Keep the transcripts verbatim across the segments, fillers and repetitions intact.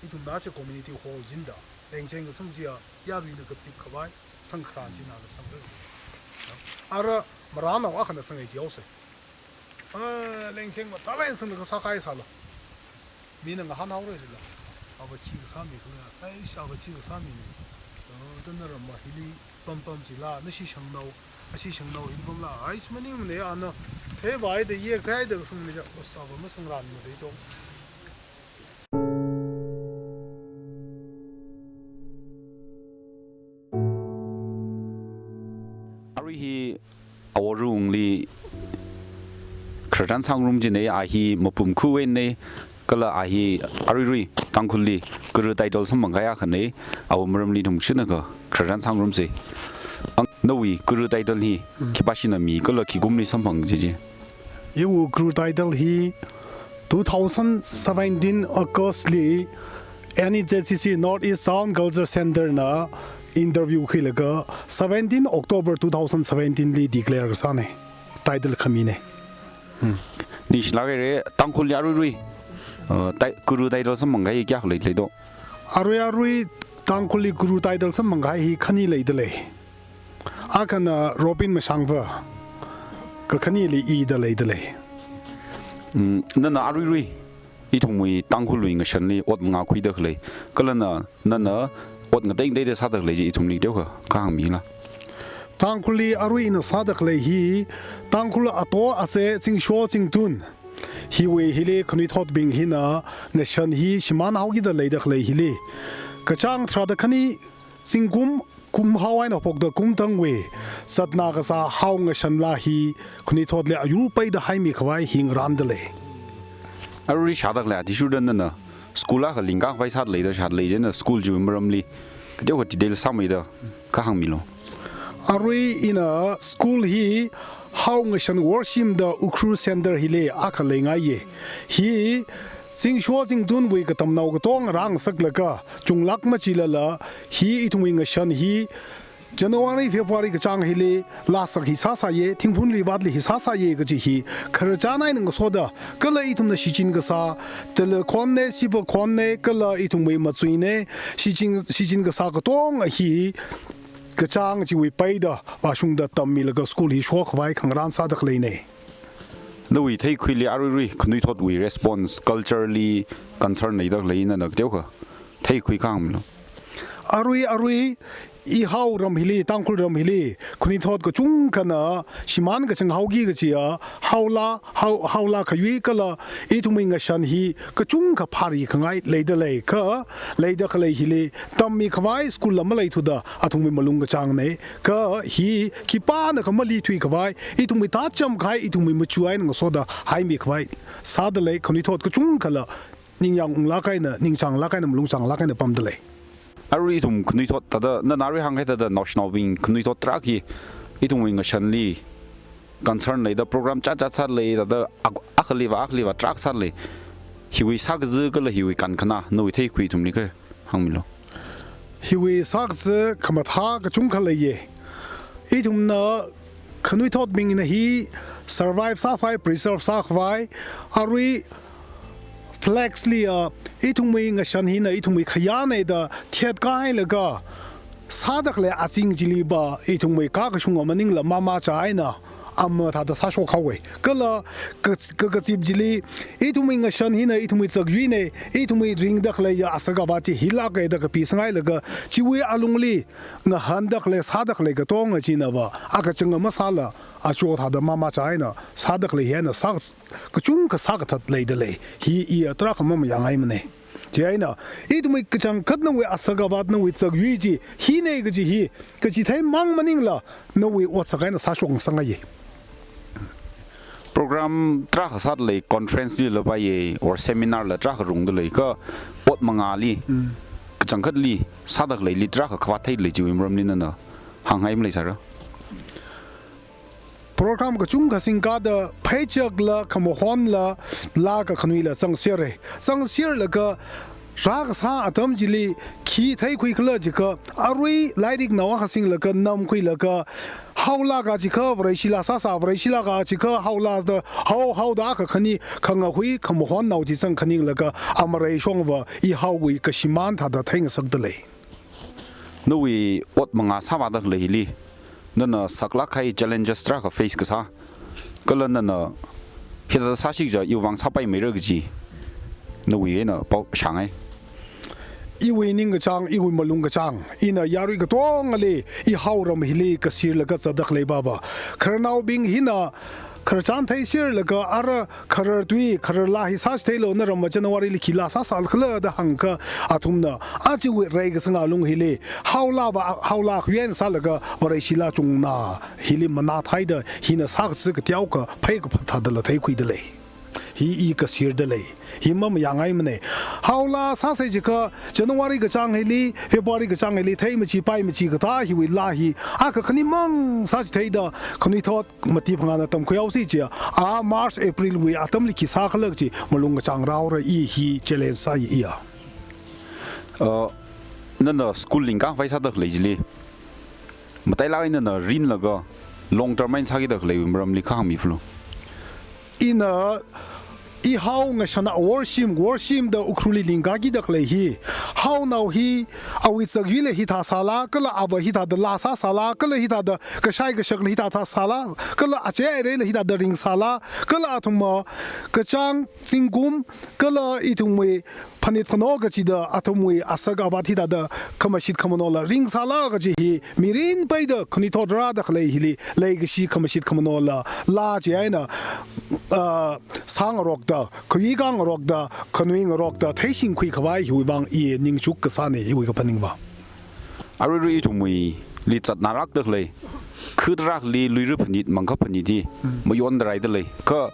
Ithumna chi community hall jinda, lengcheng kasang chiya, yaruina kazip khavai, sangkharan china kasang re. Ara maranao akhana sangai jihaosei. Ah, lengcheng matalai sangna kasā khai sāla. Mina ngahānhaora sila. Ava chi kasā mi khala, ai, ava chi kasā mi ni. Oh, tana ramma hili pam pam chila, nashi shangnao, ashi shangnao hin pamla, ai, maningmana ana. He vai da ye kai da kasang ni ja, bas ava masangran ma dei jo. Arui hi awo rungli khararchan sāngarum jinei, a hi mapum khuwui einei, kala a hi aruirui Tangkhulli guru title samphang kahai akhana, awo maramli ithum shinaka khararchan sāngarumsei. Ang, nawui guru title hi khipāshina mi kala khikumli samphang ji ji? Iwui guru title hi two thousand seventeen August li N E Z C C North East Town Culture Center na interview khuilaga seventeen October two thousand seventeen li declare kasāna, title khaminei. Hmm. Ningshilāk haira, Tangkhulli aruirui, uh, ti-, guru title samphang kahai kayākha leilei do? Arui arui Tangkhulli guru title samphang kahai hi khani leidalei. Akhana Robin Mashangva, kakhanili ida leidalei. Mm, nana aruirui ithumwui Tangkhulwui ngashanli ot mangā khuida khalei, kala na, nana ot ngatei ngateida sāda khalei chi ithumli teokha kahāng mila. Tangkhulli arui ina sāda khalei hi, Tangkhul ato aze zingsho zingtun, hiwui hili khanuithotbing hina ngashan hi shimānhaokida leida khalei hili, kachāng tharāda khani zingkum, kumhao eina haophokta kum tangwui zatna kasā hao ngashanla hi khanuithotli ayur peida haimi khavai hi ngarāndalei. Arui shāda khalei athishurda nana school akha lingkā khavai sāda leida shāda lei, chieina school chiwui maramli kateokha detail sāmeida kahāng milu. Arui ina school hi hao ngashan worship da Ukhrul Center hili akha leingaiya. Hi zingsho zingtunwui katamnao katonga rāngasaklaga chunglāk machilala, hi ithumwui ngashan hi January, February kachāng hili lāsak hi sāsāya, thingphun luivatli hi sāsāya kaji hi khararchan eina ngasoda, kala ithumna shichin kasā, tala khonna, sipa khonna, kala ithumwui machuina, shichin, shichin kasā katonga hi kachāng chiwui peida vāshungda tammilaga school hi shokhavai khangarān sāda khaleinei. Nawui theikhuili aruirui khanuithotwui response, culture li concern leida khalei nana kateokha theikhui kahāng milu. Arui arui i hao ram hili, Tangkhul ram hili khanuithot kachungkhana shimān kachang haoki kajiya, haola, hao, haola khayui kala ithumwui ngashan hi kachungkha phāri khangai leidalei, kha leida khalei hili tammi khavai school la maleithuda athumwui malung kachāngnei, kha hi khipānakha maleithui khavai, ithumwui tacham kahai, ithumwui machu eina ngasoda haimi khavai sādalei, khanuithot kachungkhala ningyāng unglāk eina, ningchānglāk eina, malung chānglāk eina pamdalei. Arui ithum khanuithot thāda, nana arui hāngkahai thāda naoshinaobing khanuithot tarākha ithumwui ngashanli concern leida program chatchat sālei, thāda ak-, akhaliva, akhaliva tarākha sālei. Hiwui sākaza kala hiwui kankhana, nawui theikhui ithumli kahāng milu. Hiwui sākaza khamathā kachungkha leiya. Ithumna khanuithotbingna hi survive sākhavai, preserve sākhavai, arui flex liya, ithumwui ngashan hina ithumwui khayāna da thetkahailaga sāda khalei azing chiliva ithumwui kakashunga maningla mamacha eina ama thāda sāshok haowa. Kala ka, ka, kazip chili ithumwui ngashan hina ithumwui zakyuina, ithumwui ringda khaleiya asak ava chi hilāka da kapisangailaga chiwui alungli ngahānda khalei, sāda khalei katonga chinava akachanga masāla, acho thāda mamacha eina sāda khalei hi eina sā, kachungkha sākathat leidalei. Hi iya tarākha mamayāngaimanei. Chieina ithumwui kachangkhatnawui asak ava nawui zakyui chi hina kaji hi kachitheimei mang maningla nawui otsak eina sāshok ngasakngaiya. Program tarākha sādalei, conference lila paiya, or seminar la tarākha rungdalei, kha ot mangāli, mm, kachangkhatli sāda khaleili tarākha khavāt theidalei, chiwui maramli nana hāngngai maleisāra? Program kachungkha singkada pheichakla, khamahonla, laa kakhanuila zangserra. Zangserlaga Rākasā atam chili khi theikhui khala jiakha, arui lairik nao akha singlaga namkhuilaga, haolā kaji kha Vareshi laa sāsā, Vareshi laa kaji kha haolā da, hao, hao da akha khani, khangahui, khamahon nao chi zang khaninglaga, amarei shongva, i haowui kashimān thāda theingasakda lei. Nawui ot manga sāvāda khalei hili, nana saklāk kahai challenges tarākha face kasā, kala nana hithāda sāsi kaja iwui vang sāpaimeira kaji, nawui eina pao shāngai. Iwui ningkachāng, iwui malung kachāng, ina yarui katongali, i haoram hili kasirlaga zatda khalei pava, khararnaobing hina khararchān theisirlaga, ara kharar tui, kharar laa hi sāchitheilu, naramva January li khi laa sāsālakhala da hāngakha, athumna, achiwui reikasanga lung hili, haolāva, haolā khuiyan sālaga, Vareshi laa chungna hili manā thaida, hina sākachi kateokha phei kaphat thādala theikhuida lei. Hi i kasirda lei. Hi mamayāngaimanei. Haolā sāsai jiakha, January kachāng hili, February kachāng hili, theimachi, paimachi kathā hiwui laa hi, akha khanimang sāchitheida, khanuithot mati phangāna tamkhuihaosi chiakha, a March, April wui atamli khi sākhala kaji malung kachāng rāhaora, i hi challenge sāi iya. Uh, nana school lingkāngvai sāda khalei chili, matailāk eina nana rinlaga long term eina sākida khaleiwui maramli kha hāngmilu. Ina, i hao ngashan aworshim, worshim da Ukhrulli lingkākida khalei hi, haonao hi, awui zakyuila hithā sāla, kala ava hithāda laa sāsāla, kala hithāda kashai kashakla hithāda sāla, kala achei areila hithāda ringsāla, kala athumva kachāng zingkum, kala ithumwui phanit phano kachida athumwui asak avat hithāda khamashit khamanola ringsāla kaji hi mirin peida khanuithot rāda khalei hili leikashi khamashit khamanola laa chieina, ah, sāngarokda, khayi khangarokda, khanui ngarokda, theishingkhui khavai hiwui vang i ningchuk kasānei, iwui kaphaningva. Aruirui ithumwuili zatngarokda khalei, kha tarākhali luira phanit, mangkha phanit hi, mm, mayonda raida lei. Kha,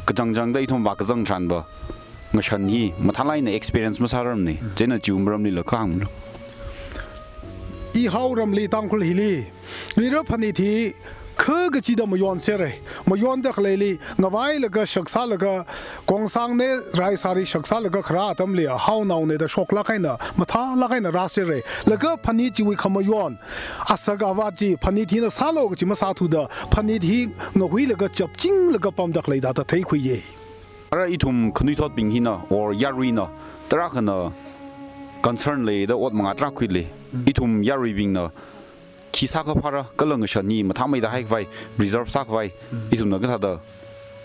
kachangchangda ithum vākazang tharanva, ngashan hi mathālāk eina experience masārarmanei. Mm. Chieina chiwui maramlila kha hānglu. I haoramli Tangkhul hili, luira phanit hi kha kachida mayonserei. Mayonda khaleili, ngavailaga shaksālaga, kongsāngnei, rai sāri shaksālaga kharā atamli, haonaonei da shoklāk eina, mathālāk eina rāserei. Laga phanit chiwui khamayon, asak avat chi, phanit hina sālu kaji masāthuda, phanit hi ngahuilaga chapchinglaga pamda khalei thāda theikhuiye. Ara ithum khanuithotbing hina, or yaruina, tarākhana concern leida ot manga tarākha khuilei. Mm. Ithum yaruibingna khi sākha phāra, kala ngashan hi mathāmeida haikhavai, preserve sākhavai, mm, ithumna kathāda,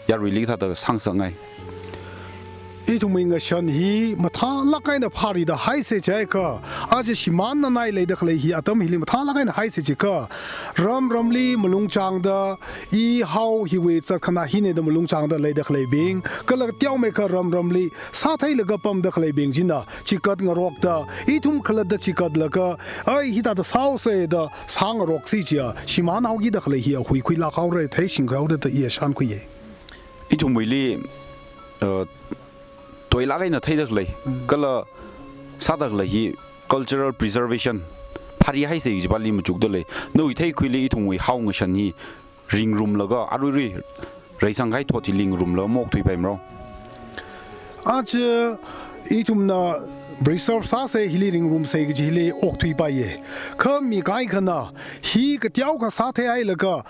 yaruili kathāda sāngasakngai. Ithumwui ngashan hi mathālāk eina phāra da haisa chiakha, aja shimānna nai leida khalei hi atam hili mathālāk eina haisa chiakha, ram ramli malung chāngda, i hao hiwui zatkhanā hinei da malung chāngda leida khaleibing, kala teomeikha ram ramli sātheilaga pamda khaleibing china, chikat ngarokda, ithum khalatta chikatlaga, ai hithāda sāhaosa da sāngaroksi chiakha, shimānhaokida khalei hi ahui khuilāk haora, theishingkhui haora da i shānkhuiye. Ithumwuili, uh, toilāk eina theida khalei, mm, kala sāda khalei hi cultural preservation phāra haisa kaji pāli machukda lei. Nawui theikhuili ithumwui hao ngashan hi ringrumlaga aruirui reisangkahai thot hili ringrumlaga maokthuipaimara. Aja ithumna preserve sāsa hili ringrumsa kaji hili okthuipaiye. Kha mi kaikhana hi kateokha sātheihailaga,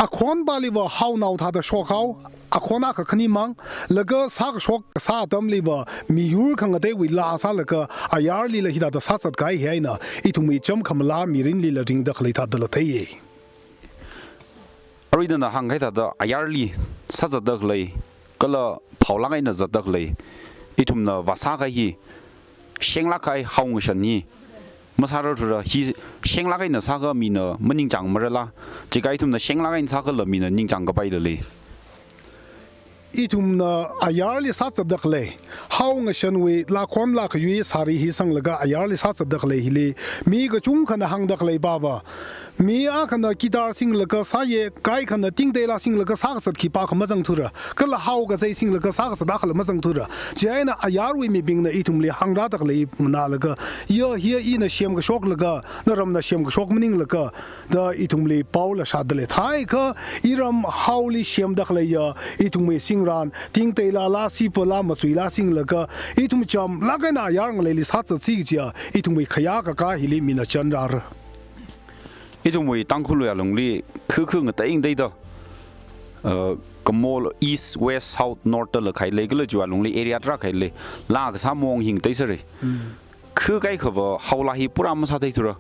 akhon pāliva haonao thāda shokhao, akhon akha khanimang, laga sākashok kasā atamliva miyur khangateiwui laa sālaga ayarlila hithāda sāzat kahai hi eina, ithumwui chām khamala mirinlila ringda khalei thādala theiye. Aruida nana hāngkahai thāda ayarli sāzatda khalei, kala phaolāk eina zatda khalei, ithumna vāsākahai hi, shenglāk kahai hao ngashan hi masārarthura, hi shenglāk eina sākha mina maningchāngmarala, chikha ithumna shenglāk eina sākhala mina ningchāngkapaila lei. Ithumna ayarli sāzatda khalei, hao ngashanwui laa khon laa khayui sāri hi sanglaga ayarli sāzatda khalei hili, mi kachungkhana hāngda khalei pava, Mi akhana guitar singlaga sāya, kaikhana tingteila singlaga sākazat khipākha mazangthura. Kala hao kazei singlaga sākazat akhala mazangthura. Chieina ayarwui mibingna ithumli hāngrāda khalei nganālaga, ya hiya ina semkashoklaga, naramna semkashok maninglaga, da ithumli paola shāda lei. Thākha iram haoli semda khaleiya, ithumwui singran, tingteila laa, sipala, machuila singlaga, ithum chamlāk eina ayar ngaleili sāzatsi kajiya, ithumwui khayā kakā hili mina chanrāra. Ithumwui Tangkhulwui alungli khu khu ngatei ngateida, uh, kamol East, West, South, North da la khailei, kala chiwui alungli area tarākha lei, laa kasā mong hi ngateisera. Khu kaikhava haolaa hi pura masātheithura.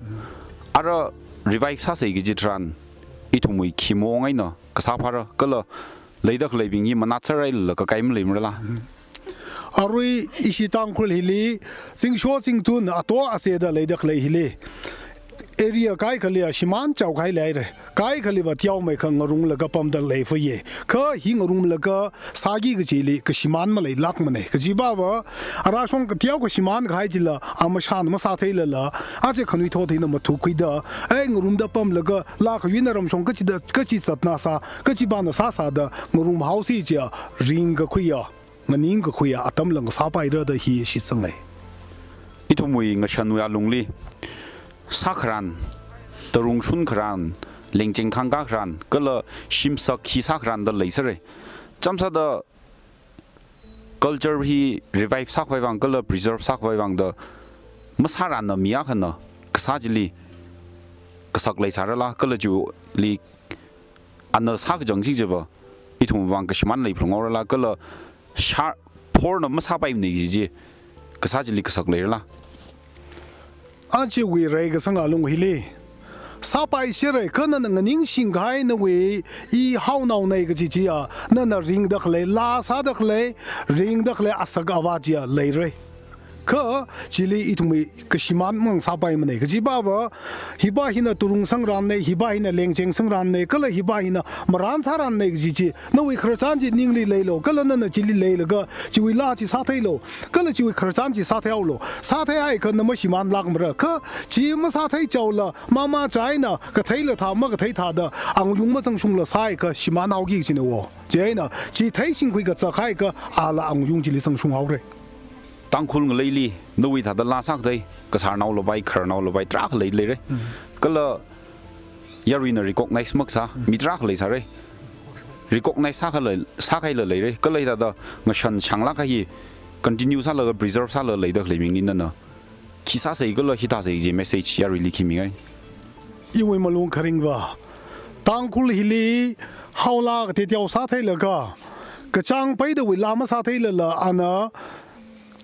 Ara revive sāsei kaji tharan, ithumwui khi mong eina kasā phāra, kala leida khaleibing hi manatsarai la kakai maleimarala. Arui ishi Tangkhul hili, zingsho zingtun ato azeda leida khalei hili, area kaikhali shimān chaokhai leira. Kaikhaliva teomeikha ngarumlaga pamda leifaye. Kha hi ngarumlaga sāki kajili kashimān maleilākmana. Kajiva, arashong kateo kashimān kahai chila, amashān masātheilala, aja khanuithot hina mathukhuida, ei ngarumda pamlaga, laa kayuina ramshong kachida, kachi zatna sā, kachipana sāsāda, ngarumhaosi chiya, ringkakhuiya, nganingkakhuiya atamla ngasāpaira da hi shitsangai. Ithumwui ngashanwui alungli, sākharan, tarung shunkharan, lengcheng khangkakharan, kala shimsak hi sākharan da leisera. Chamsāda culture hi revive sākhavai vang, kala preserve sākhavai vang da, masāranna mi akhana kasā chili kasak leisārala, kala chili ana sākachangsi chiva, ithum vang kashimān leiphalungaorala, kala shā phorna masāpaimana kaji chi, kasā chili kasak leirala. Achiwui reikasang alung hili, sāpaisera, kha nana nganingshing kahai nawui i haonaona kaji chiya, nana ringda khalei, laa sāda khalei, ringda khalei asak avā chiya leira. Kha chili ithumwui kashimān mangasāpaimana. Kajiva, hiva hina tarung sangranna, hiva hina lengcheng sangranna, kala hiva hina maran sāranna kaji chi, nawui khararchan chi ningli leilu, kala nana chili leilaga, chiwui laa chi sātheilu, kala chiwui khararchan chi sātheihaolu. Sātheihaiakha na mashimānlākmara. Kha chi masāthei chaola, mama china, katheila thā, makathei thāda, angayung mazangshungla sāhaiakha shimānhaoki kajina wo. Chieina, chi theishingkhui kazakhaiakha, ala angayung chili zangshunghaora. Tangkhul ngaleili, nawui thāda laa sākathei, kasarnao lapai, khararnao lapai, tarākha lei leira. Kala yaruina recognize makasā, mi tarākha leisāra. Recognize sākhala, sākahaila leira. Kala hithāda ngashan shanglāk kahai hi, continue sālaga preserve sālaga leida khaleibingli nana khi sāsei kala hithāsei kaji message yaruili khi mingai. Iwui malung kharingva, Tangkhul hili haolaa kateo teo sātheilaga, kachāng peidawui laa masātheilala ana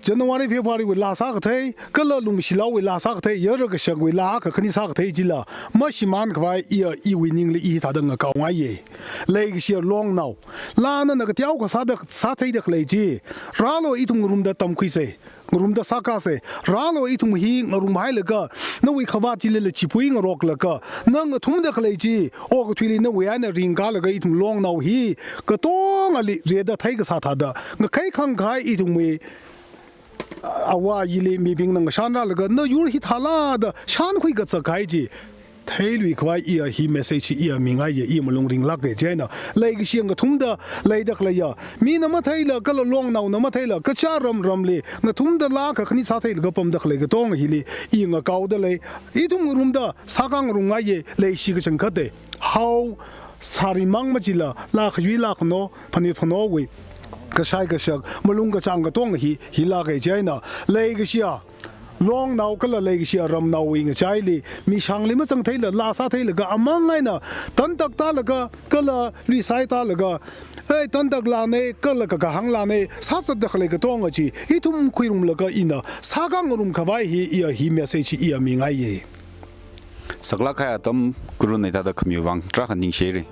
January, February wui laa sākathei, kala lungshilawui laa sākathei, yara kashakwui laa akha khani sākathei chila, mashimānkhavai iya iwui ningli i hithāda ngakaongaiya. Leikashiya longnao, laa nana kateo kasāda sātheida khalei chi, rālu ithum ngarumda tamkhuisei, ngarumda sākasei, rālu ithum hi ngarumhailaga, nawui khavāt chilila chipui ngaroklaga, na ngathumda khalei chi, okathuili nawui eina ringkalaga ithum longnao hi, katongali rida theikasā thāda, ngakhai khangkhai ithumwui, āva ili mibingna ngashanrālaga, na yur hithāla da shankhui kazak kahai chi, theiluikhavai iya hi message hi iya mingaiya, i malung ringlāka. Chieina, leikashi ngathumda leida khaleiya, mina matheila, kala longnaona matheila, kacha ram ramli, ngathumda laa akha khani sātheilaga pamda khalei katonga hili, i ngakaoda lei, ithum ngarumda, sākhangarum ngaiya, leishi kachangkhata. Hao, sāri mang machila, laa khayui laa khano, phanit phanowui kashai kashak, malung kachāng katonga hi, hilāka. Chieina, leikashiya, longnao kala leikashiya ramnaowui ngachaili, mishangli mazangtheila, laa sātheilaga, amang eina, tantak tālaga, kala luisai tālaga, ei, tantak lāna, kala kakahāng lāna, sāzatda khalei katonga chi, ithum khuirumlaga ina, sākhangarumkhavai hi, iya hi message hi iya mingaiya. Saklāk kahai atam Guruna hithāda khamiwui vang tarākha ningshira.